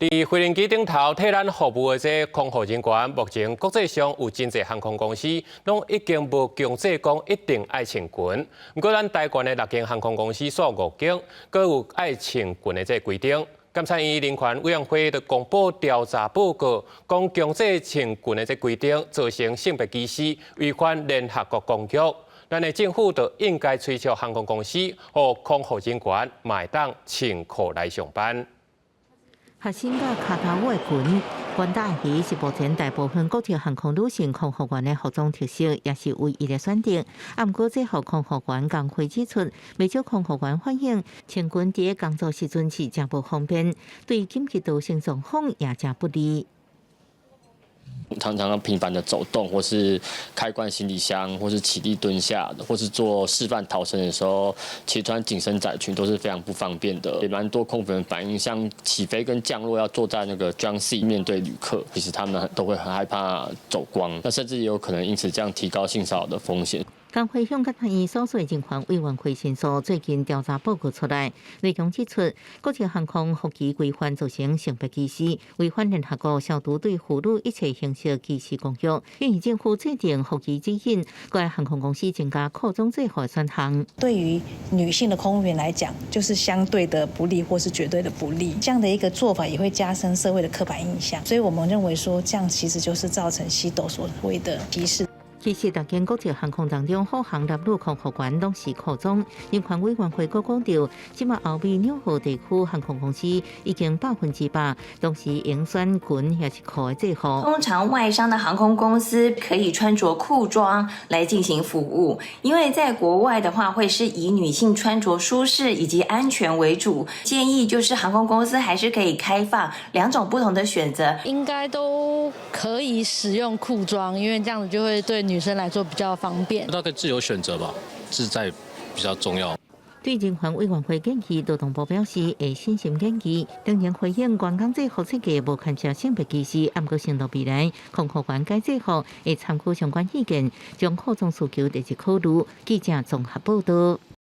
佇飛行機頂頭替咱服務的這空服人員，目前國際上有真濟航空公司攏已經無強制講一定愛穿裙。毋過咱台灣的六間航空公司煞五間，閣有愛穿裙的這個規定。監察院人權委員會就公布調查報告，講強制穿裙的這規定造成性別歧視，違反聯合國公約。咱的政府就應該催促航空公司予空服人員嘛會當穿褲來上班。學生佮跤頭趺的裙，關大魚是目前大部分國際航空女性空服員的服裝特色，也是唯一的選擇。啊，毋過制服空服員工會指出，袂少空服員反映穿裙佇工作時陣是誠無方便，對緊急逃生狀況也誠不利。常常頻繁的走動，或是開關行李箱，或是起立蹲下，或是做示範逃生的時候，其實穿緊身窄裙都是非常不方便的。也蠻多空服員反映，像起飛跟降落要坐在那個 jump seat 面對旅客，其實他們都會很害怕走光，那甚至也有可能因此這樣提高性騷擾的風險。工會向監察院所屬人權委員會申訴，最近調查報告出來，內容指出，國際航空服儀規範造成性別歧視，違反聯合國消除對婦女一切形式歧視公約。建議政府制定服儀指引，該航空公司增加褲裝制服選項。對於女性的空服員來講，就是相對的不利，或是絕對的不利。這樣的一個做法也會加深社會的刻板印象，所以我們認為說，這樣其實就是造成西斗所謂的歧視。其實，逐間國際航空當中，虎航男女空服員攏是褲裝。人權委員會閣講著，這馬歐美紐河地區航空公司已經100%攏是用選裙抑是褲的制服。通常外商的航空公司可以穿着褲裝來進行服務，因為在國外的話，會是以女性穿着舒適以及安全為主。建議就是航空公司還是可以開放兩種不同的選擇。應該都可以使用褲裝，因為這樣子就會對女生來說比較方便。大概自由選擇吧，自在比較重要。對人權委員會建議，勞動部表示會審慎研究，當然回應員工制服設計無牽涉性別歧視，毋過承諾未來空服員改制服會參考相關意見，將褲裝需求列入考慮。記者綜合報道。